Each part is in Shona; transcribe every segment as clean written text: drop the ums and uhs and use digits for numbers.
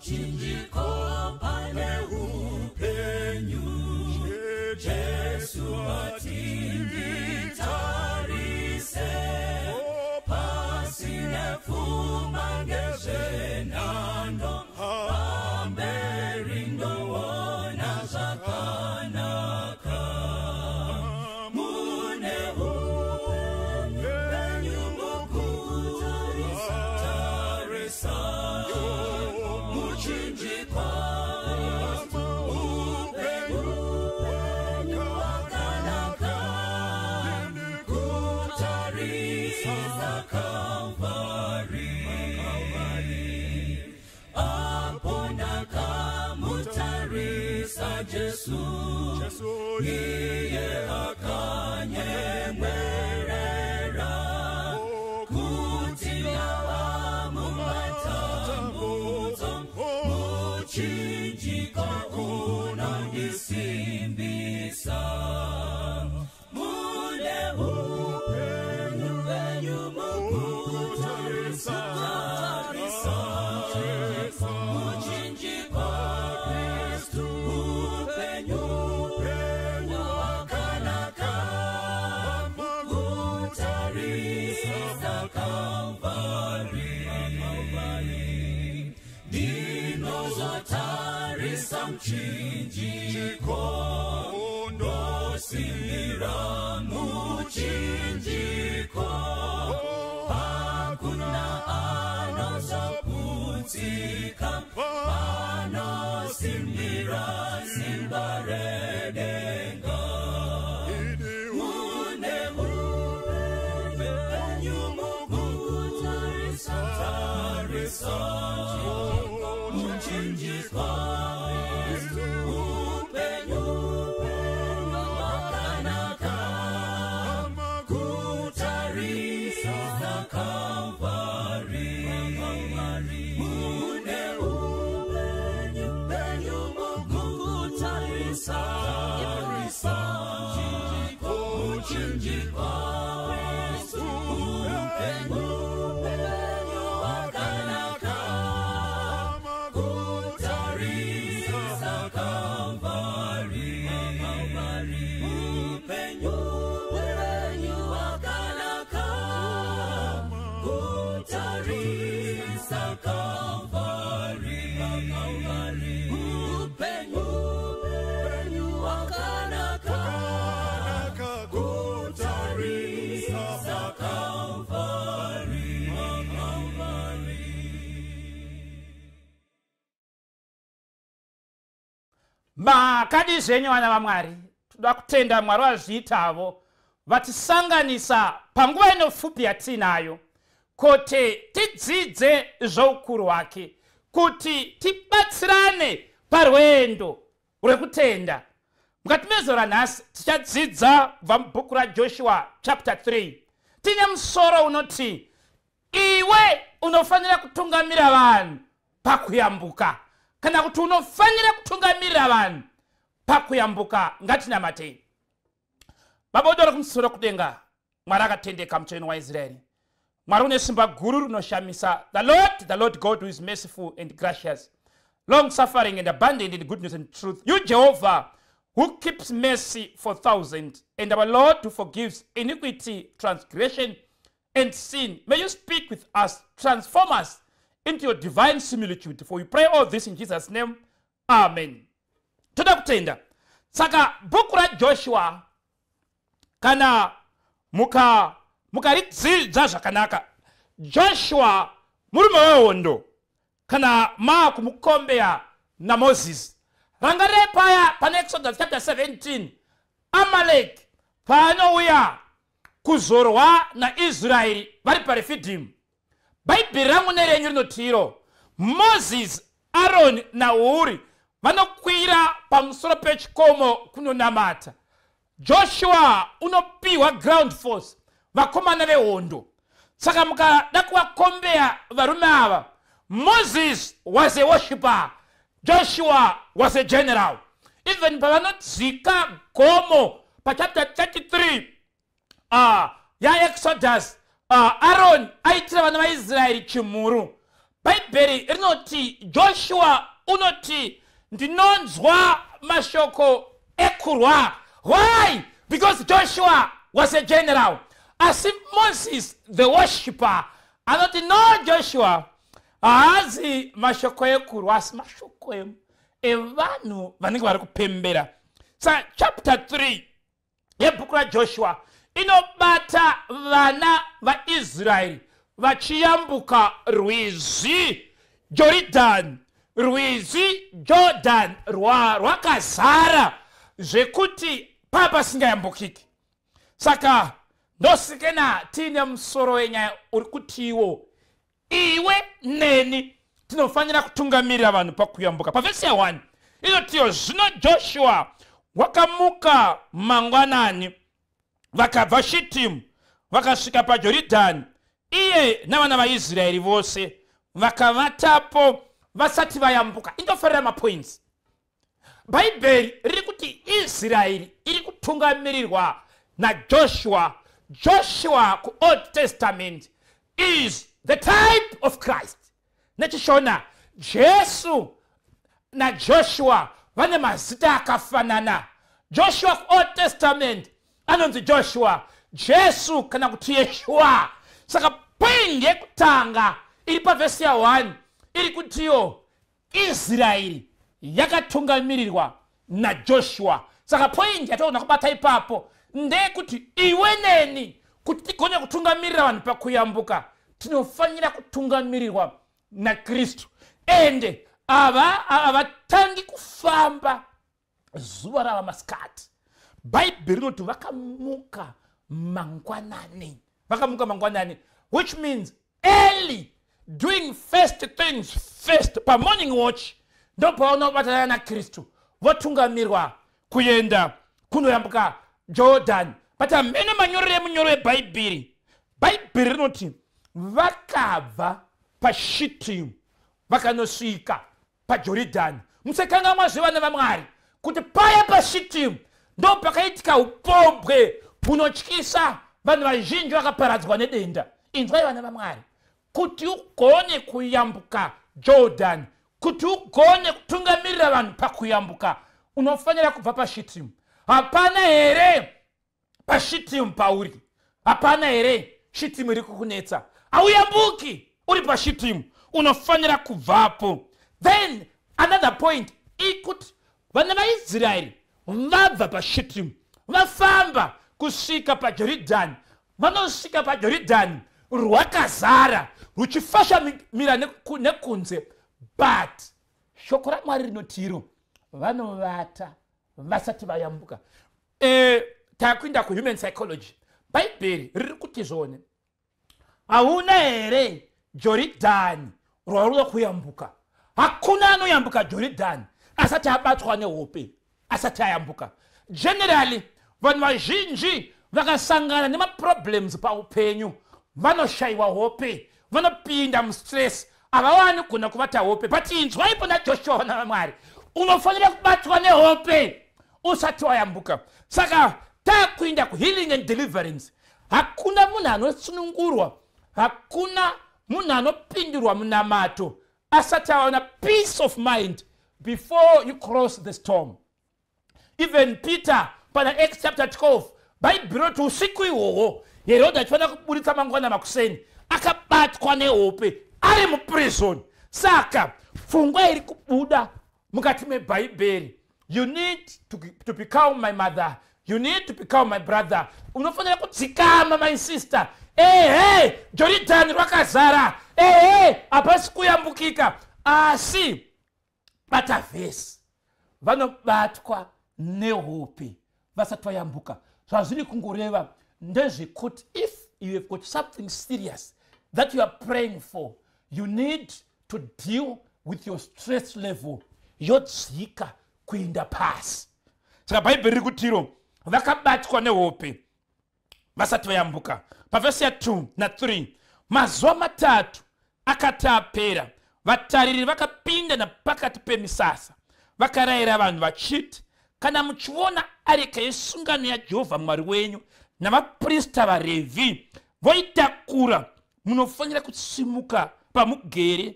Pamuchinjiko pane upenyu. Jesu atinditarise pasi nepfuma ngezvenhando, pamberi ndoona zvakanaka. Mune upenyu mukutarisa muchinjikwa, upenyu wakanaka kutarisa Kalvari. Apo ndakamutarisa Jesu, iye akanyemwerera kuti ndava mumatambudzo, muchinjiko unondisimbisa. Mune upenyu penyu mukutarisa muchinjikwa, upenyu wakanaka kutarisa Kalvari. Ndinozotarisa muchinjiko, ndosimbira muchinjiko, hakuna anozoputsika panosimbira simba redenga. Mune upenyu mukutarisa tarisa muchinjikwa, upenyu wakanaka kutarisa Kalvari. Mune upenyu penyu mukutarisa muchinjikwa, upenyu wakanaka kutarisa Kalvari. Upenyu wakanaka kutarisa Kalvari. Upenyu wakanaka kutarisa Kalvari. Makadi zvenyu, vana vaMwari? Toda kutenda Mwari wazviitavo, vatisanganisa panguva ino pfupi yatiinayo kuti tidzidze zvoukuru hwake, kuti tibatsirane parwendo rwekutenda. Mukati mezuva ranhasi tichadzidza kubva mubhuku raJoshua chapter 3, tine musoro unoti, "Iwe unofanira kutungamira vanhu pakuyambuka," kana kuti "Unofanira kutungamirira vanhu pakuyambuka." Ngatinamatei. Baba wedu vari kumusoro kudenga, Mwari akatendeka, Mutsvene waIsraeri, Mwari une simba guru rinoshamisa, the Lord, the Lord God who is merciful and gracious, long suffering and abundant in goodness and truth, you Jehovah who keeps mercy for thousands and our Lord who forgives iniquity, transgression and sin, may you speak with us, transform us into your divine similitude, for we pray all this in Jesus' name, amen. Toda kutenda. Saka bhuku raJoshua, kana muka mukaridzidza zvakanaka, Joshua murume wehondo. Kana maakumukombeya naMozisi, rangarirai paya pane Exodus chapter 17, Amalek paanouya kuzorwa naIsraeri vari paRefidhimu, Bhaibheri rangu nerenyu rinotiro Moses, Aroni naHuri vanokwira pamusoro pechikomo kunonamata. Joshua unopiwa ground force, vakomana vehondo. Saka mukada kuvakombeya varume ava, Moses was a worshipper, Joshua was a general. Even pavanodzika gomo pachapter 33 yaExodus, Aaron aitira vana vaIsraeri chimhuru. Bhaibheri rinoti Joshua unoti ndinonzwa mashoko ekurwa. Why? Because Joshua was a general. Asi Moses the worshipper anoti no, Joshua, haazi mashoko ekurwa, asi mashoko evanhu vanenge vari kupembera. Saka chapter 3 yebhuku raJoshua inobata vana vaIsraeri vachiyambuka rwizi Joridhani. Rwizi Jordan rwakazara zvekuti papasingayambukiki. Saka ndosikena tiine musoro wenyaya uri kutiwo iwe neni tinofanira kutungamirira vanhu pakuyambuka. Pavhesi ya1 inotiyo, zvino Joshua wakamuka mangwanani, vakabva Shitimu, vakasvika paJoridhani, iye navana vaIsraeri vose, vakavatapo vasati vayambuka. Indofarira mapoints. Bhaibheri riri kuti Israeri iri kutungamirirwa naJoshua. Joshua kuOld Testament is the type of Christ. NechiShona, Jesu naJoshua vane mazita akafanana. Joshua kuOld Testament anonzi Joshua, Jesu kana kuti Yeshua. Saka point yekutanga iri pavhesi ya1 iri kutiyo Israeri yakatungamirirwa naJoshua. Saka point yataona kubata ipapo ndeyekuti iwe neni, kuti tigone kutungamirira vanhu pakuyambuka, tinofanira kutungamirirwa naKristu. Ende ava havatangi kufamba zuva rava masikati. Bhaibheri rinoti vakamuka mangwanani, vakamuka mangwanani, which means early, doing first things first. Pamorning watch ndopavanobatana naKristu, votungamirwa kuenda kunoyambuka Jordan. But hamene manyorero emunyoro webhaibheri. Bhaibheri rinoti vakabva paShitimu vakanosvika paJoridhani. Musakangamwa zvevana vaMwari kuti paya paShitimu ndo pakaitika upombwe hunotyisa, vanhu vazhinji vakaparadzwa nedenda. Inzwai, vana vaMwari, kuti ugone kuyambuka Jordan, kuti ugone kutungamirira vanhu pakuyambuka, unofanira kubva paShitimu. Hapana here paShitimu pauri? Hapana here Shitimu iri kukunetsa? Hauyambuki uri paShitimu, unofanira kubvapo. Then another point ikuti vana vaIsraeri vabva paShitimu, vafamba kusvika paJoridhani. Vanosvika paJoridhani rwakazara, ruchifashamira nekunze, but shoko raMwari rinotiro vanovata vasati vayambuka. Takuinda kuhuman psychology. Bhaibheri riri kuti zvone hauna here Joridhani rwaruda kuyambuka? Hakuna anoyambuka Joridhani asati abatwa nehope, asati ayambuka. Generally, vanhu vazhinji vakasangana nemaproblems paupenyu vanoshayiwa hope, vanopinda mustress, havawani kugona kuvata hope. But inzwaipo naJoshua, vana vamwari, unofanira kubatwa nehope usati wayambuka. Saka takuinda kuhealing and deliverance. Hakuna munhu anosunungurwa, hakuna munhu anopindurwa munamato asati awana peace of mind before you cross the storm. Even Peter pana Acts chapter 12, Bhaibheri roti usiku ihwohwo Herodhi achifanira kuburitsa mangwana makuseni, akabatwa nehope ari muprison. Saka pfungwa iri kubuda mukati mebhaibheri, you need to become my mother, you need to become my brother. Unofanira kudzikama, my sister. Ehe, Joridhani rwakazara, ehe, hapasi kuyambukika, asi bata vhesi. Vanobatwa nehope vasati vayambuka. Zvazviri kungoreva ndezvekuti if you have got something serious that you are praying for, you need to deal with your stress level, yodzika kuinda pasi. Saka Bhaibheri riri kutiro vakabatwa nehope vasati vayambuka. Pavhesi ya2 na3, mazuva 3 akati apera, vatariri vakapinda napakati pemisasa, vakarayira vanhu vachiti, kana muchiona areka yesungano yaJehovha Mwari wenyu navaprista vaRevhi voitakura, munofanira kusimuka pamugere.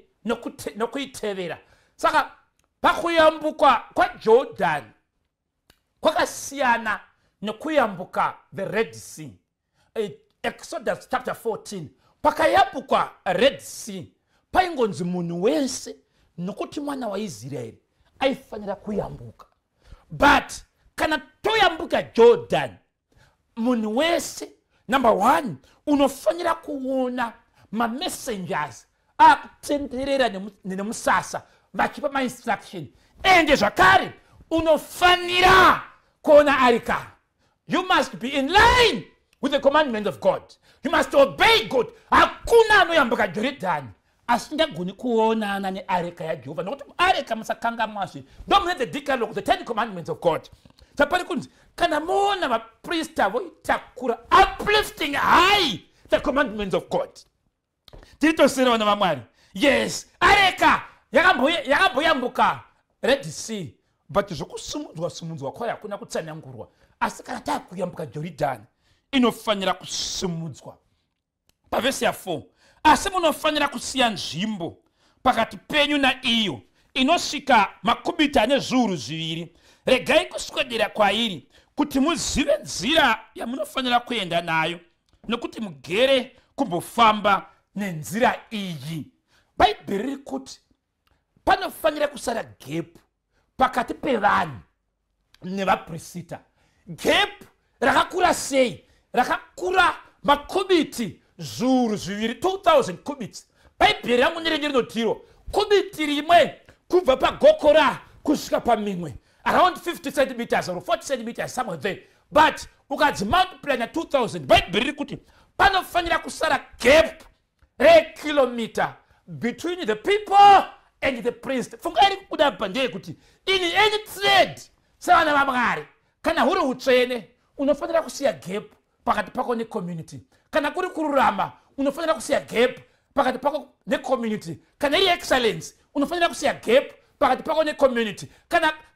Nokuitevera. Saka pakuyambuka kwaJordan kwakasiyana nekuyambuka the Red Sea. Exodus chapter 14, pakayambukwa Red Sea paingonzi munhu wese, nokuti mwana waIsraeri aifanira kuyambuka. But kana toyambuka Jordan, munhu wese, number one, unofanira kuona mamessengers akutenderera nemusasa vachipa mainstruction. Ende zvakare unofanira kuona areka. You must be in line with the commandment of God. You must obey God. Hakuna anoyambuka Jorodhani asingagoni kuonana neareka yaJehovha, nokuti areka, musakangamwazve, ndomune the Decalogue, the 10 commandments of God. Sapari kunzi kana muona vaprista voitakura, uplifting high the commandments of God. Tiri tosera, vana vaMwari? Yes, areka yakamboyambuka Red Sea, but zvokusumudzwa sumudzwa kwayo hakuna kutsanangurwa. Asi kana taakuyambuka Joridhani, inofanira kusumudzwa. Pavhesi ya4, asi munofanira kusiya nzvimbo pakati penyu naiyo inosvika makubita ane 2,000. Regai kuswedera kwairi, kuti muzive nzira yamunofanira kuenda nayo, nokuti mugere kumbofamba nenzira iyi. Bhaibheri riri kuti panofanira kusara gap pakati pevanhu nevapurisita. Gap rakakura sei? Rakakura makubiti 2,000, 2000 cubits. Bhaibheri rangu nerenge rinotiro kubiti rimwe kubva pagokora kusvika pamimwe around 50 centimeters or 40 centimeters, somewhere there. But ukadzimultiply na2000, Bhaibheri riri kuti panofanira kusara gap rekilomita between the people and the priest. Pfungwa iri kubuda pa ndeyekuti in any trade, sevana vaMwari, kana huri utsvene, unofanira kusiya gap pakati pako necommunity. Kana kuri kururama, unofanira kusiya gap pakati pako necommunity. Kana iri excellence, unofanira kusiya gap pakati pako necommunity.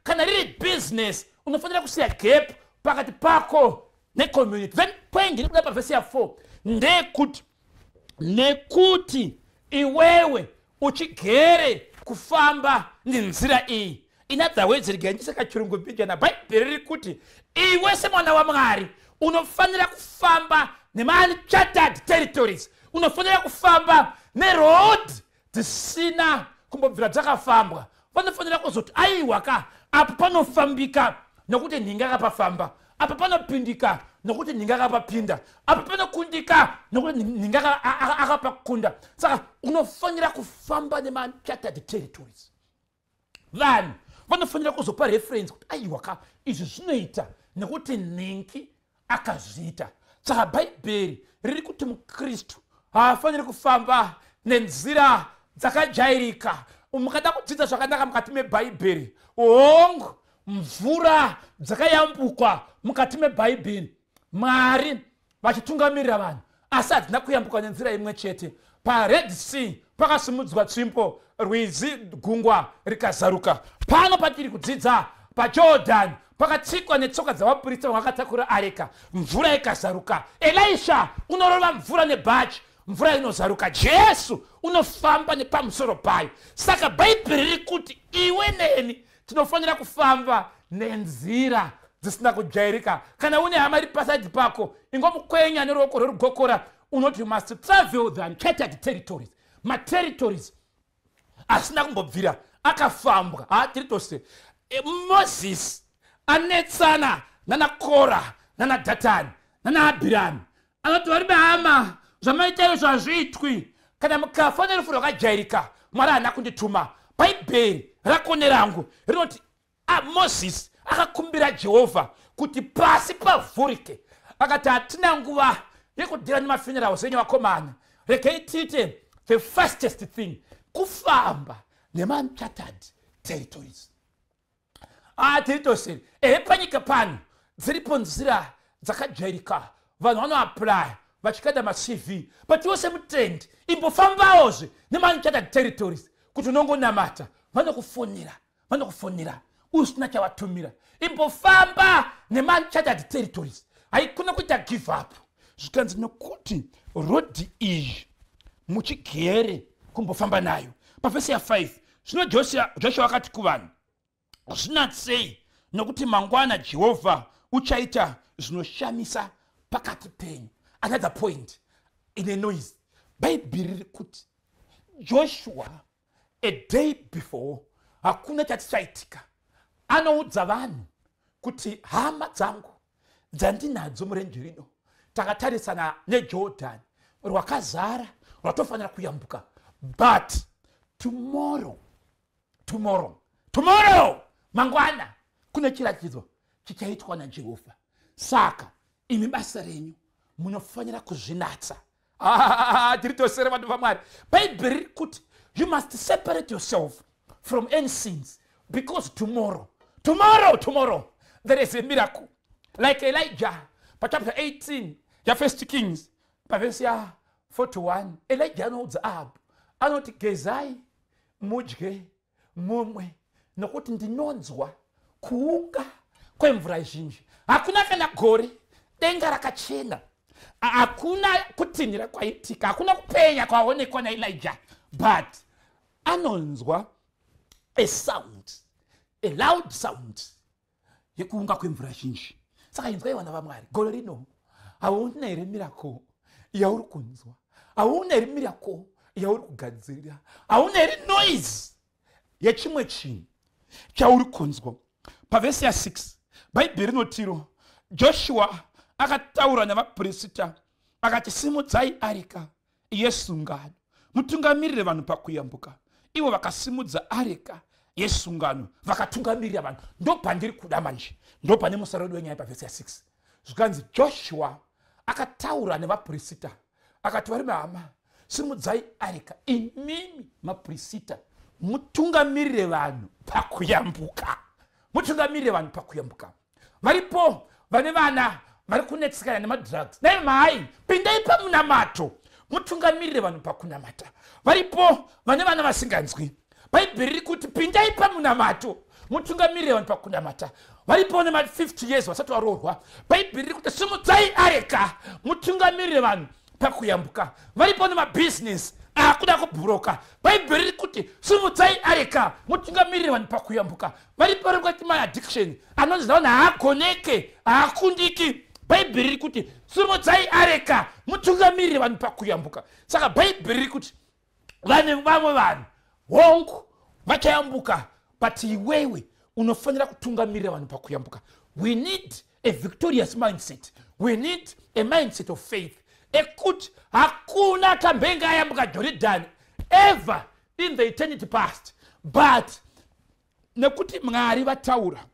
Kana riri business, unofanira kusiya gap pakati pako necommunity. Then point iri kuda pavhesi ya4 ndeyekuti nekuti iwewe uchigere kufamba nenzira iyi. In other words, regai ndisakachirungu mbijana, Bhaibheri riri kuti iwe semwana waMwari unofanira kufamba nemauncharted territories, unofanira kufamba neroad dzisina kumbobvira dzakafambwa. Vanofanira kuzoti, "Aiwa ka, apa panofambika nokuti nhingi akapafamba, apa panopindika nokuti nhingi akapapinda, apa panokundika nokuti nhingi akapakunda." Saka unofanira kufamba nemauncharted territories. Vanhu vanofanira kuzopa reference kuti, "Aiwa ka, izvi zvinoita nekuti nhingi akazviita." Saka Bhaibheri riri kuti mukristu haafaniri kufamba nenzira dzakajairika. Mukada kudzidza zvakanaka mukati mebhaibheri, hongu, mvura dzakayambukwa mukati mebhaibheri, Mwari vachitungamirira vanhu, asi hadzina kuyambuka nenzira imwe chete. PaRed Sea pakasimudzwa tsvimbo, rwizi, gungwa rikazaruka. Pano patiri kudzidza paJordan, pakatsikwa netsoka dzavaprista vakatakura areka, mvura ikazaruka. Elisha unorova mvura nebhachi, mvura inozaruka. Jesu unofamba nepamusoro payo. Saka Bhaibheri riri kuti iwe neni tinofanira kufamba nenzira dzisina kujairika. Kana une hama iri paside pako, ingomukwenya neruoko rwerugokora, unoti, "You must travel the uncharted territories," materritories asina kumbobvira akafambwa. Ha, tiri tose. Mozisi anetsana nanaKora, nanaDhatani, nanaAbhirami. Anoti, "Vari behama, zvamaita izvo hazviitwi. Kana mukafa nerufu rwakajairika, Mwari haana kundituma." Bhaibheri rako nerangu rinoti Mozisi akakumbira Jehovha kuti pasi pavhurike. Akati, "Hatina nguva yekudhira nemafunerals enyu vakomana. Regai tiite the fastest thing, kufamba nemauncharted territories." Ah, tiri toseri. Ehe, panyika pano dziripo nzira dzakajairika, vanhu vanoapply vachikanda maCV, but iwo semutendi imbofambawozve nemauncharted territories, kuti unongonamata, vanokufonera, vanokufonera usina chavatumira. Imbofamba nemauncharted territories. Haikuna kuita give up. Zvikanzi nokuti rodhi iyi muchigere kumbofamba nayo. Pavhesi ya5, zvino Joshua akati kuvanhu, "Zvinatsei, nokuti mangwana Jehovha uchaita zvinoshamisa pakati penyu." Another point ine noise. Bhaibheri riri kuti Joshua, a day before, hakuna chati chaitika, anoudza vanhu kuti, "Hama dzangu dzandinadzo murenje rino, takatarisana neJordhani rwakazara rwatofanira kuyambuka, but tomorrow, tomorrow, tomorrow, mangwana kune chiratidzo chichaitwa naJehovha. Saka imi basa renyu munofanira kuzvinatsa." Ah, tiri tosere, vanhu vaMwari. Bhaibheri riri kuti you must separate yourself from any sins because tomorrow, tomorrow, tomorrow there is a miracle. Like Elijah pachapter 18 yaFirst Kings, pavhesi ya41, Elijah anoudza Ahab, anoti, "Gezai, mudye, mumwe, nokuti ndinonzwa kuunga kwemvura zhinji." Hakuna kana gore, denga rakachena, hakuna kutinhira kwaitika, hakuna kupenya kwaonekwa naElijah, but anonzwa a sound, a loud sound yekuunga kwemvura zhinji. Saka inzwai, vana vaMwari, gore rino hauna here miracle yauri kunzwa? Hauna here miracle yauri kugadzirira? Hauna here noise yechimwe chinhu chauri kunzwa? Pavhesi ya6, Bhaibheri rinotiro Joshua akataura navapurisita akati, "Simudzai areka yesungano, mutungamirire vanhu pakuyambuka." Ivo vakasimudza areka yesungano, vakatungamirira vanhu. Ndo pandiri kuda manje, ndo pane musoro wedu wenyaya. Pavhesi ya6 zvikanzi Joshua akataura nevapurisita akati, "Varume hama, simudzai areka, imimi mapurisita mutungamirire vanhu pakuyambuka, mutungamirire vanhu pakuyambuka." Varipo vane vana vari kunetsekana nemadrugs, nai mhai, pindai pamunamato, mutungamirire vanhu pakunamata. Varipo vane vana vasinganzwi, Bhaibheri riri kuti pindai pamunamato, mutungamirire vanhu pakunamata. Varipo nema50 years vasati varoorwa, Bhaibheri riri kuti simudzai areka, mutungamirire vanhu pakuyambuka. Varipo nemabhizinesi akuda kubhuroka, Bhaibheri riri kuti simudzai areka, mutungamirire vanhu pakuyambuka. Varipo ringati maaddiction anonzi navanhu haagoneke, haakundiki, Bhaibheri riri kuti simudzai areka, mutungamirire vanhu pakuyambuka. Saka Bhaibheri riri kuti vane vamwe vanhu, hongu, vachayambuka, but iwewe unofanira kutungamirira vanhu pakuyambuka. We need a victorious mindset. We need a mindset of faith ekuti hakuna kambenge ayambuka Joridhani ever in the eternity past, but nekuti Mwari vataura,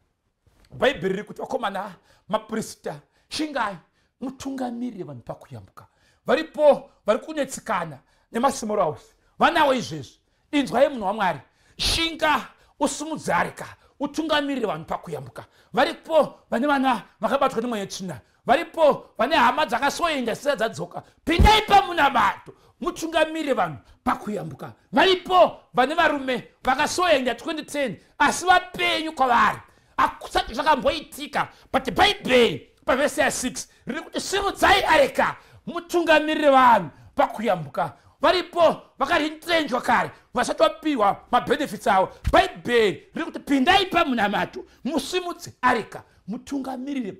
Bhaibheri riri kuti, "Vakomana maprista, shingai, mutungamirire vanhu pakuyambuka." Varipo vari kunetsikana nemasmall house, vanawo izvezvi, inzwai munhu waMwari, shinga, usumudze areka, utungamirire vanhu pakuyambuka. Varipo vane vana vakabatwa nemweya tsvina, varipo vane hama dzakasoenda sisa dzadzoka, pindai pamunamato, mutungamirire vanhu pakuyambuka. Varipo vane varume vakasoenda 2010 asi vapenyu kwavari, hakusati zvakamboitika, but Bhaibheri pavhesi ya6 riri kuti simudzai areka, mutungamirire vanhu pakuyambuka. Varipo vakaretrenchwa kare vasati vapiwa mabenefits avo, Bhaibheri riri kuti pindai pamunamato, musimudze areka, mutungamirire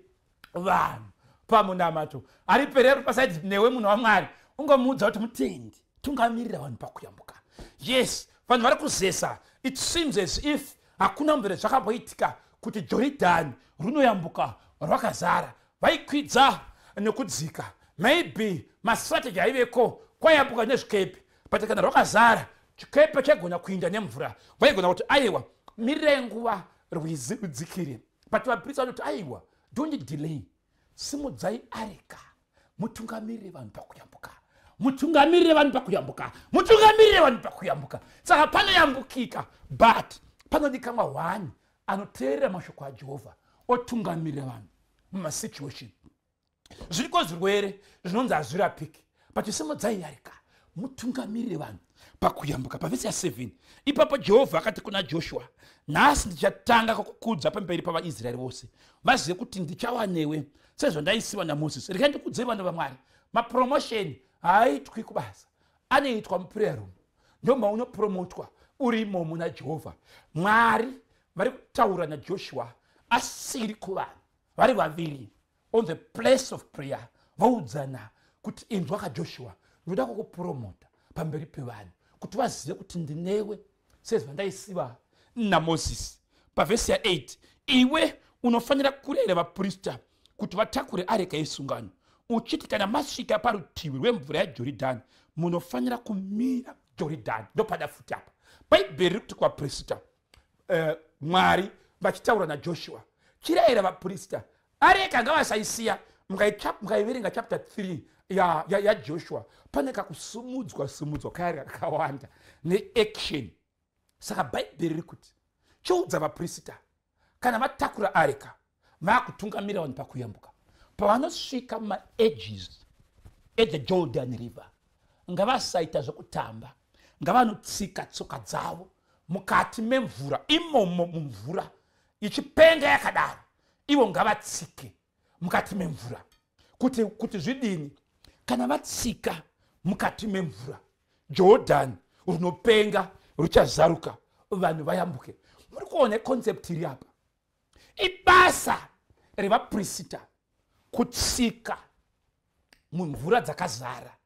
vanhu pamunamato. Ari paside newe, munhu waMwari, ungomuudza kuti, "Mutendi, tungamirira vanhu pakuyambuka." Yes, vanhu vari kuzesa. It seems as if hakuna mbere zvakamboitika kuti Joridhani runoyambuka rwakazara. Vaikwidza nekudzika, maybe mastrategy aiveko kwayambuka nezvikepe, but kana rwakazara, chikepe chaigona kuinda nemvura. Vaigona kuti, "Aiwa, mirirai nguva rwizi rudzikire." But vaprista vanoti, "Aiwa, don't delay, simudzai areka, mutungamirire vanhu pakuyambuka, mutungamirire vanhu pakuyambuka, mutungamirire vanhu pakuyambuka." Saka panoyambukika, but panodikanwa one anoteerera mashoko aJehovha, otungamirira vanhu mumasituation. Zviriko zvirwere zvinonzi hazvirapiki, but simudzai areka, mutungamirire vanhu pakuyambuka. Pavhesi ya7, ipapo Jehovha akati kuna Joshua, "Nhasi ndichatanga kukukudza pamberi pavaIsraeri vose, vazive kuti ndichava newe sezvandaisiwa naMozisi." Regai ndikudzei, vanhu vaMwari, mapromotion haaitwi kubasa, anoitwa muprayer room. Ndomaunopromotwa. Urimo muna Jehovha. Mwari vari kutaura naJoshua asiri kuvanhu, vari vaviri on the place of prayer, vaudzana kuti, "Inzwa kaJoshua, ndoda kukupromota pamberi pevanhu kuti vazive kuti ndinewe sezvandaisiva naMozisi." Pavhesi ya8, "Iwe unofanira kurayira vaprista kuti vatakure areka yesungano, uchiti, kana masvika parutivi rwemvura yaJoridhani, munofanira kumira Joridhani." Ndopada futi apa. Bhaibheri riri kuti kuvaprista, Mwari vachitaura naJoshua, "Chirayira vaprista, areka ngavasaisiya." Mukaiverenga chapter 3 yaJoshua, pane kakusumudzwa sumudzwa kayareka kakawanda neaction. Saka Bhaibheri riri kuti, "Chiudza vaprista, kana vatakura areka, vaakutungamira vanhu pakuyambuka, pavanosvika mumaedges ethe Jordan River, ngavasaita zvekutamba, ngavanotsika tsoka dzavo mukati memvura imomo, mumvura ichipenga yakadaro, ivo ngavatsike mukati memvura." Kuti zvidini? Kana vatsika mukati memvura, Jordan runopenga ruchazaruka, vanhu vayambuke. Muri kuona concept iri apa? Ibasa revaprista kutsika mumvura dzakazara,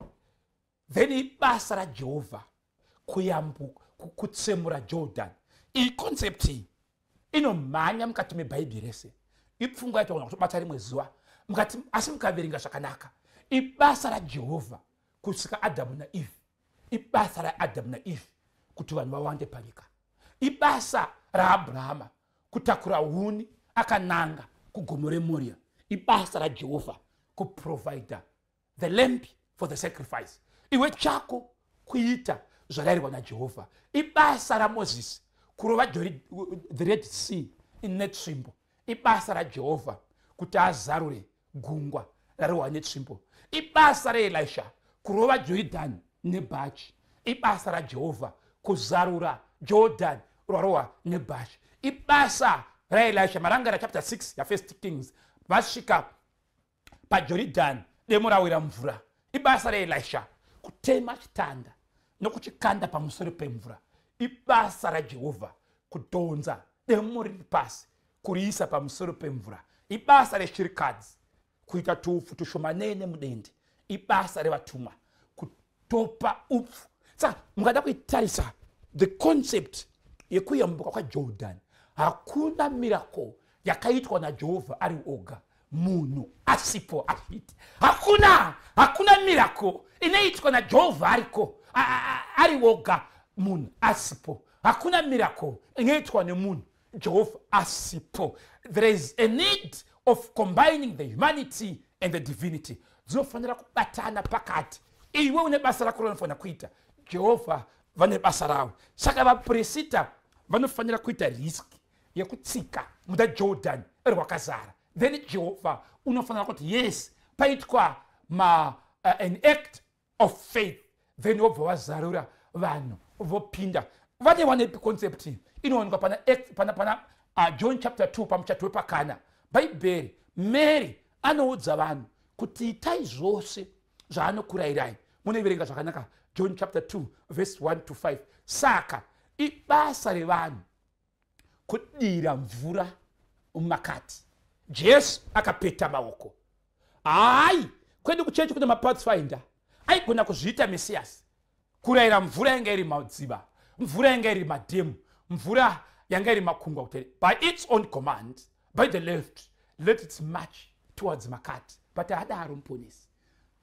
then ibasa raJehovha kuyambuka, kutsemura Jordan. Iyi concept iyi inomhanya mukati mebhaibheri rese. Ipfungwa yacho kutobata rimwe zuva mukati, asi mukaverenga zvakanaka, ibasa raJehovha kusika Adhamu naEve, ibasa raAdhamu naEve kuti vanhu vawande panyika, ibasa raAbrahama kutakura huni akananga kugomo reMoria, ibasa raJehovha kuprovida the lamb for the sacrifice. Iwe chako kuita zvarayirwa naJehovha. Ibasa raMozisi kurova the Red Sea netsvimbo. Ibasa raJehovha kuti azarure gungwa rarohwa netsvimbo. Ibasa raElisha kurova Joridhani nebhachi. Ibasa raJehovha kuzarura Jordan rwarohwa nebhachi. Ibasa raElisha, marangara chapter 6 yaFirst Kings, vasvika paJoridhani, demo rawira mvura, ibasa raElisha kutema chitanda nokuchikanda pamusoro pemvura. Ibasa raJehovha kudhonza demo riri pasi kuriisa pamusoro pemvura. Ibasa reshirikadzi kuita tupfu tushomanene mudende. Ibasa revatumwa kutopa upfu. Saka mukada kuitarisa the concept yekuyambuka kwaJordan, hakuna miracle yakaitwa naJehovha ari oga, munhu asipo azviiti. Hakuna miracle inoitwa naJehovha ariko ari woga, munhu asipo. Hakuna miracle inoitwa nemunhu Jehovha asipo. There is a need of combining the humanity and the divinity. Dzinofanira kubatana pakati. Iwe une basa rako raunofanira kuita, Jehovha vane basa ravo. Saka vapurisita vanofanira kuita risk yekutsika muda Jordan rwakazara, then Jehovha unofanira kuti, "Yes, paitwa an act of faith," then wobva wazarura, vanhu vopinda. Vane wanepi concept inowanikwa pana John chapter 2, pamuchato wepaKana. Bhaibheri, Mary anoudza vanhu kuti, "Itai zvose zvaanokurayirai." Munoiverenga zvakanaka John chapter 2 verse 1 to 5. Saka ibasa revanhu kudira mvura mumakati. Jesu akapeta maoko. Hai, kwedu kuchechi kune mapathfinder aigona kuzviita Mesiyasi, kurayira mvura yanga iri madziva, mvura yanga iri madhemu, mvura yanga iri makungwa, kuti by its own command, by the left, let it march towards makati. But haadaro Muponesi.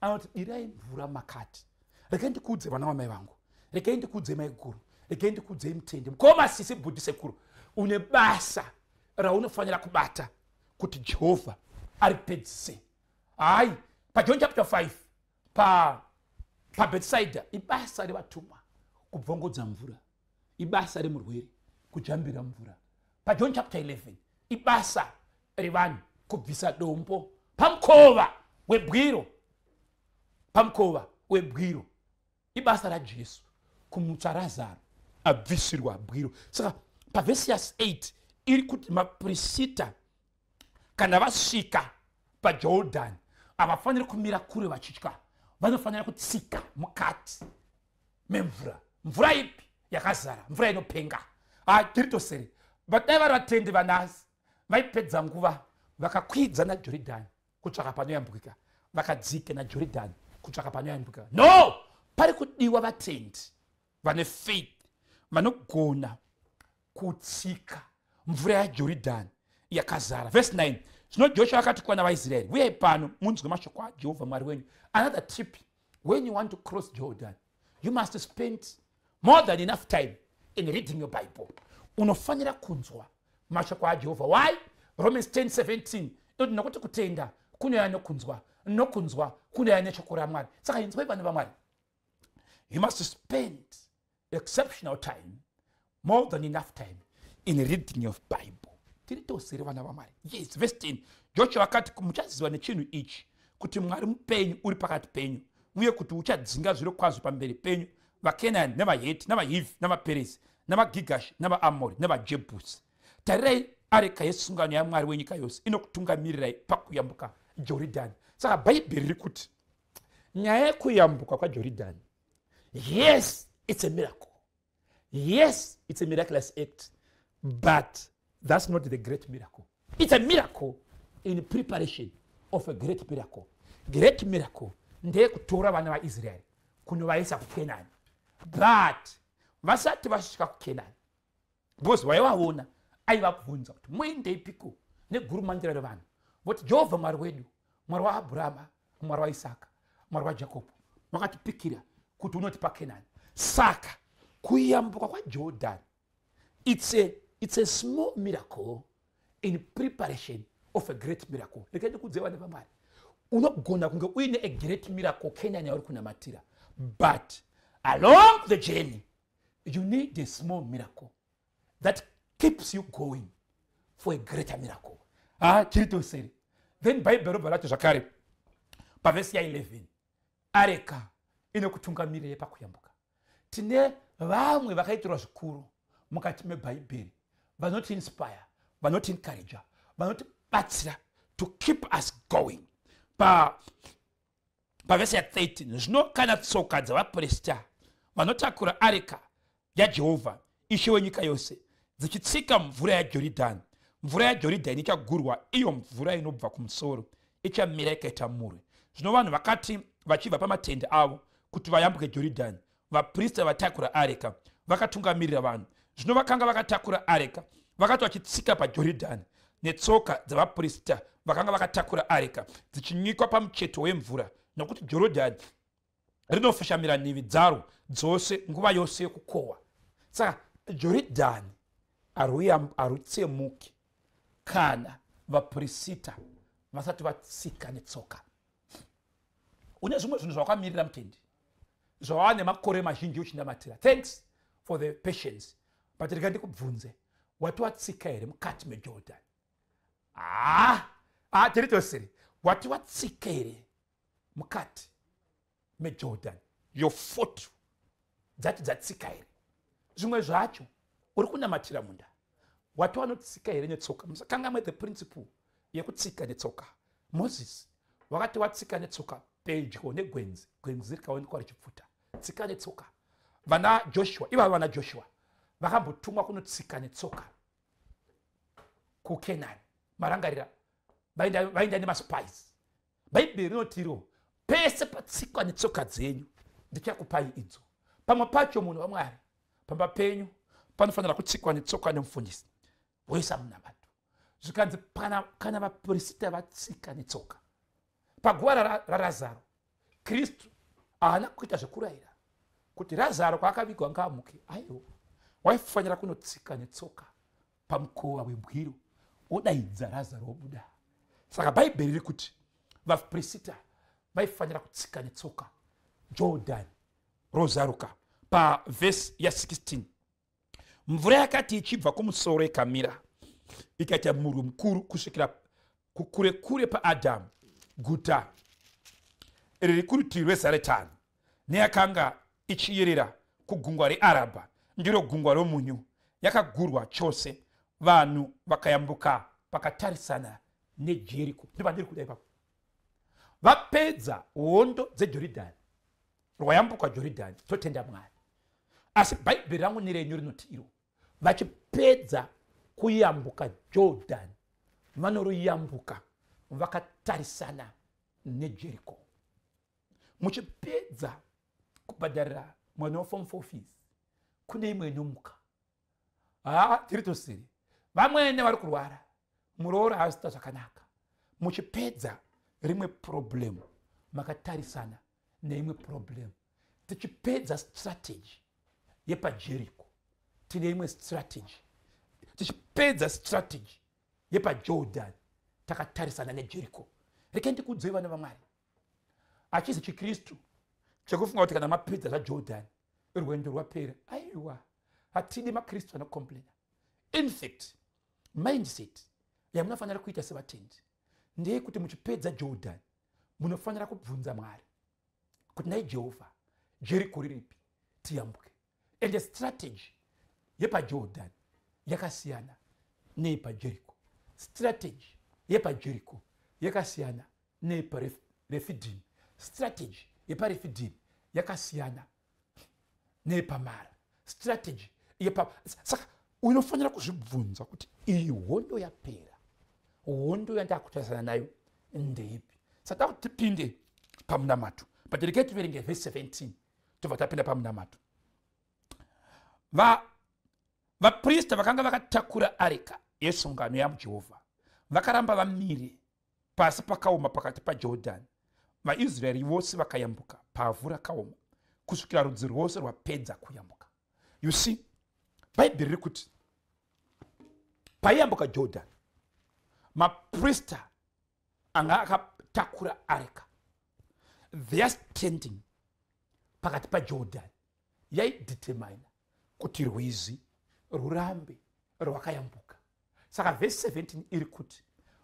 Anoti, "Dirai mvura makati." Regai ndikuudze, vana vamai vangu, regai ndikuudze, maiguru, regai ndikuudzei, mutende, mukoma, sisi, bhudhi, sekuru, une basa raunofanira kubata kuti Jehovha aripedzise. Hai, paJohn chapter 5 paBethsaida, ibasa revatumwa kubvongodza mvura, ibasa remurwere kujambira mvura. PaJohn chapter 11, ibasa revanhu kubvisa dombo pamukova webwiro, pamukova webwiro. Ibasa raJesu kumutsa Razaro abvisirwa bwiro. Saka pavhesi ya8 iri kuti mapurisita kana vasvika paJordan, havafaniri kumira kure vachitya, vanofanira kutsika mukati memvura. Mvura ipi? Yakazara mvura inopenga. Tiri tosere. But dai vari vatendi vanhasi, vaipedza nguva vakakwidza naJoridhani kutsvaka panoyambukika, vakadzika naJoridhani kutsvaka panoyambuka. No, pari kudiwa vatendi vane faith, vanogona kutsika mvura yaJoridhani yakazara. Vhesi 9: Zvino Joshua akati kuvana vaIsraeri, "Uyai pano munzwe mashoko aJehovha Mwari wenyu." Another tip: when you want to cross Jordan, you must spend more than enough time in reading your Bible. Unofanira kunzwa mashoko aJehovha. Why? Romans 10 17 inoti, "Nokuti kutenda kunouya nokunzwa, nokunzwa kunouya neshoko raMwari." Saka inzwai, vana vaMwari. You must spend exceptional time, more than enough time in reading your Bible. Tiri tosere, vana vaMwari? Yes. Verse 10: Joshua akati, "Muchaziva nechinhu ichi, kuti Mwari mupenyu uri pakati penyu, uye kuti uchadzinga zviro kwazvo pamberi penyu vaKenani, navaHeti, navaHivhi, navaPerezi, navaGigashi, navaAmori, navaJebhusi. Tarirai, areka yesungano yaMwari wenyika yose inokutungamirirai pakuyambuka Joridhani." Saka Bhaibheri riri kuti nyaya yekuyambuka kwaJoridhani, yes, it's a miracle. Yes, it's a miraculous act, but that's not the great miracle. It's a miracle in preparation of a great miracle. Great miracle ndeyekutora vana vaIsraeri kunovaisa kuKenani. But vasati vasvika kuKenani, because waivaona aivabvunza kuti, "Muendeipiko negurumandira revanhu?" Voti, "Jehovha Mwari wedu, Mwari waAbhurahama, Mwari waIsaka, Mwari waJakobho, wakatipikira kuti unotipa Kenani." Saka kuyambuka kwaJordan, it's a small miracle in preparation of a great miracle. Rekai ndikuudze, vana vaMwari, unogona kunge uine a great miracle, Kenani yauri kunamatira, but along the journey you need a small miracle that keeps you going for a greater miracle. Ha, chiri toseri. Then Bhaibheri robva rati zvakare pavhesi ya11, areka inokutungamirire pakuyambuka. Tine vamwe vakaitirwa zvikuru mukati meBhaibheri vanoti inspire, vanoti encourage, vanotibatsira to keep us going. Pavhesi ya13: Zvino kana tsoka dzavaprista vanotakura areka yaJehovha, Ishe wenyika yose, dzichitsika mvura yaJoridhani, mvura yaJoridhani ichagurwa, iyo mvura inobva kumusoro ichamira ikaita murwe. Zvino vanhu vakati vachibva pamatende avo kuti vayambuke Joridhani, vaprista vatakura areka vakatungamirira vanhu. Zvino vakanga vakatakura areka vakati vachitsika paJoridhani, netsoka dzavaprista vakanga vakatakura areka dzichinyikwa pamucheto wemvura, nokuti Jorodhani rinofashamira nhivi dzaro dzose nguva yose yekukohwa. Saka Joridhani harutsemuki kana vapurisita vasati vatsika netsoka. Une zvimwe zvinhu zvawakamirira, mutendi, zvawava nemakore mazhinji uchinamatira. Thanks for the patience, but rega ndikubvunze, wati watsika here mukati meJordan? Ha, ha, tiri tosiri. Wati watsika here mukati meJordan? Your foot dzati dzatsika here? Zvimwe zvacho uri kunamatira munda, wati wanotsika here netsoka? Musakangamwe the principle yekutsika netsoka. Moses wakati watsika netsoka pedyo negwenzi, gwenzi rikaonekwa richipfuta. Tsika netsoka. Vana Joshua ivava, vana Joshua vakambotumwa kunotsika netsoka kuKenani. Marangarira, vaenda nemaspies. Bhaibheri rinotiro, "Pese patsikwa netsoka dzenyu ndichakupai idzo." Pamwe pacho, munhu waMwari, pamba penyu panofanira kutsikwa netsoka nemufundisi woisa munamato. Zvikanzi kana vapurisita vatsika netsoka paguva raRazaro, Kristu haana kuita zvekurayira kuti Razaro kwaakavigwa ngaamuke. Aiwa, waifanira kunotsika netsoka pamukova webwiro, odaidza Razaro, wobuda. Saka Bhaibheri riri kuti vapurisita vaifanira kutsika netsoka, Jordan rozaruka. Pavhesi ya16: Mvura yakati ichibva kumusoro ikamira ikaita murwi mukuru kusvikira kukure kure paAdhamu, guta riri kurutivi rweZaretani, neyakanga ichiyerera kugungwa reArabha, ndiro Gungwa roMunyu, yakagurwa chose, vanhu vakayambuka pakatarisana neJeriko. Ndovandiri kuda ipapo. Vapedza hondo dzeJoridhani, rwayambuka Joridhani, totenda Mwari. Asi Bhaibheri rangu nerenyu rinoti iro vachipedza kuyambuka Jordan, vanoruyambuka vakatarisana neJericho. Muchipedza kubhadharira mwana waform 4 fees, kune imwe inomuka. Haa, tiri tosiri vamwene vari kurwara, muroora haasita zvakanaka. Muchipedza rimwe problem, makatarisana neimwe problem. Tichipedza strategy yepaJericho, tine imwe strategy. Tichipedza strategy yepaJordan, takatarisana neJericho. Rekai ndikuudzei, vana vaMwari, hachizi chiKristu chekufunga kuti kana mapedza zvaJordan rwendo rwapera. Aiwa, hatidi maKristu anocomplaina. In fact, mindset yamunofanira kuita sevatendi ndeyekuti muchipedza Jordan munofanira kubvunza Mwari kuti, "Nai Jehovha, Jeriko riripi tiyambuke?" Ende strategy yepaJordan yakasiyana neyepaJericho, strategy yepaJericho yakasiyana neyepaRefidim, strategy yepaRefidim yakasiyana neyepaMara, strategy yepa. Saka unofanira kuzvibvunza kuti iyi hondo yapera, hondo yandakutarisana nayo ndeipi? Saka kuti tipinde pamunamato, but regai tiverenge vhesi 17, tobva tapinda pamunamato. Vaprista vakanga vakatakura areka yesungano yaJehovha vakaramba vamire pasi pakaoma pakati paJordani. VaIsraeri vose vakayambuka pavhu rakaoma kusvikira rudzi rwose rwapedza kuyambuka. You see, Bhaibheri riri kuti paiyambuka Jordan, maprista anga akatakura areka, their standing pakati paJordan yaidetermina kuti rwizi rurambe rwakayambuka. Saka vhesi 17 iri kuti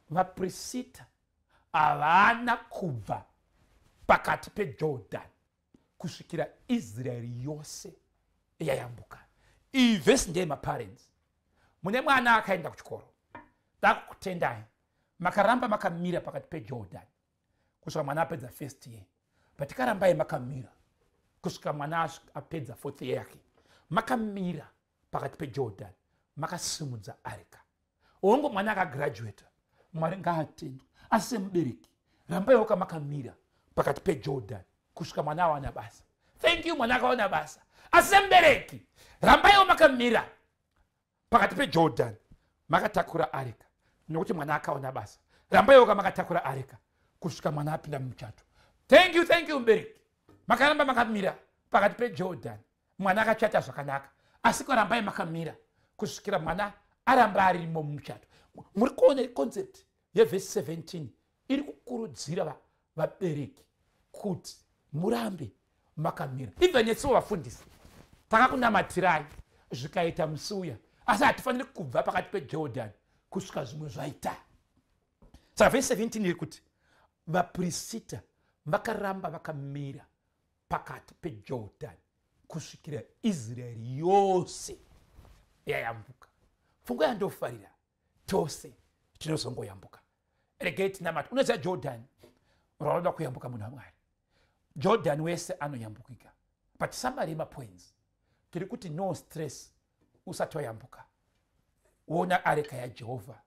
vaprisita havana kubva pakati peJordan kusvikira Israeri yose yayambuka. Iyi vhesi ndeyemaparents mune mwana akaenda kuchikoro. Ndakukutendai, makaramba makamira pakati peJordan kusvika mwana apedza first year, but karambai makamira kusvika mwana apedza fourth year yake. Makamira pakati peJordan, makasimudza areka. Hongo mwana akagraduata, Mwari ngaatendwe, asi semubereki rambaiwo kamakamira pakati peJordan kusvika mwana awana basa. Thank you, mwana akawana basa, asi semubereki rambaiwo makamira pakati peJordan makatakura areka nokuti mwana akaona basa. Rambaiwo kamakatakura areka kusvika mwana apinda mumuchato. Thank you, thank you, mubereki, makaramba makamira pakati peJordan, mwana akachata zvakanaka, asi karambai makamira kusvikira mwana aramba arimo mumuchato. Muri kuona concept yevhesi 17 iri kukurudzira vabereki kuti murambe makamira. Even nesuwo vafundisi takakunamatirai zvikaita musi uya, asi hatifaniri kubva pakati peJordan kusvika zvimwe zvaita. Saka vhesi 17 iri kuti vaprisita vakaramba vakamira pakati peJordan kusvikira Israeri yose yayambuka. Pfungwa yandofarira, tose tinozongoyambuka. Regai tinamata. Unoziva Jordan raunoda kuyambuka, munhu waMwari? Jordan wese anoyambukika, but summary yemapoints tiri kuti no stress usati wayambuka. Ona areka yaJehovha,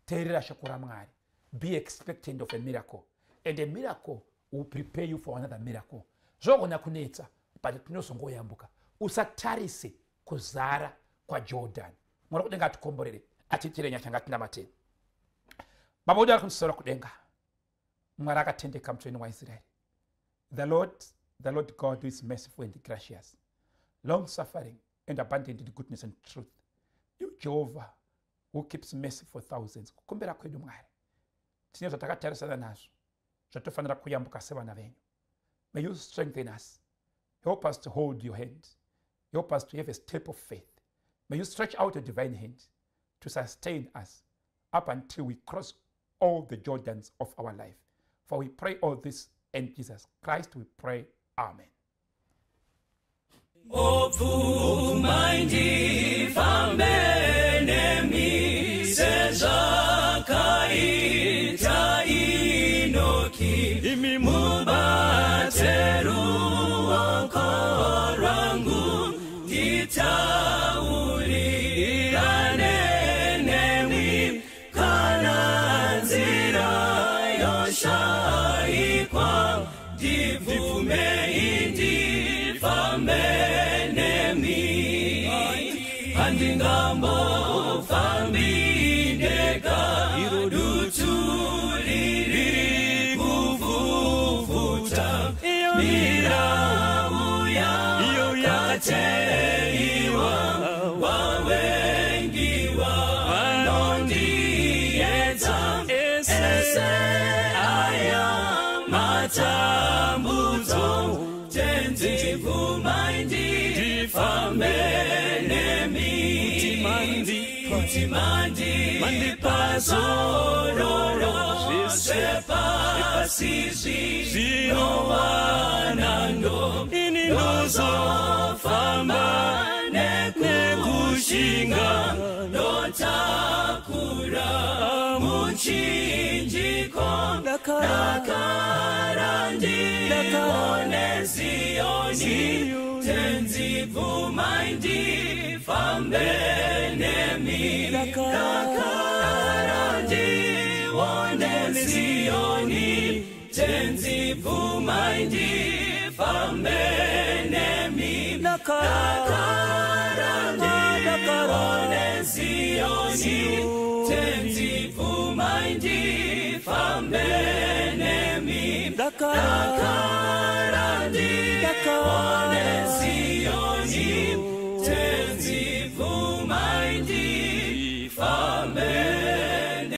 teerera shoko raMwari, be expectant of a miracle, and a miracle will prepare you for another miracle. Zvogona kunetsa, but tinozongoyambuka. Usatarise kuzara kwaJordan. Mwari kudenga atikomborere, atiitire nyasha. Ngatinamateni. Baba wedu ari kumusoro kudenga, Mwari akatendeka, Mutsvene waIsraeri, the Lord, the Lord God who is merciful and gracious, long suffering and abundant in goodness and truth, you Jehovah who keeps mercy for thousands, kukumbira kwedu, Mwari, tine zvatakatarisana nazvo zvatofanira kuyambuka sevana venyu. May you strengthen us, help us to hold your hand, help us to have a step of faith. May you stretch out your divine hand to sustain us up until we cross all the Jordans of our life. For we pray all this in Jesus Christ we pray. Amen. Obvumai ndifambe nemi sezvakaita Inoki, imi mubate ruoko rwangu. Handingambofambi ndega, iro dutu riri kuvhuvhuta, mirau yakateiwa, vavengiwa vanondiedza. Ese aya matambudzo, tenzi bvumai ndifambe nemi, kuti mandipa zororo zvepasi zvinowanando, Ini ndozofamba nekushinga, ndotakura muchinjiko, dakara ndione Ziyoni, tenzi bvumai ndifambe nemi, dakara ndione Ziyoni, tenzi bvumai ndifambe nemi, dakara ndione Ziyoni, tenzi bvumai ndifambe nemi, dakara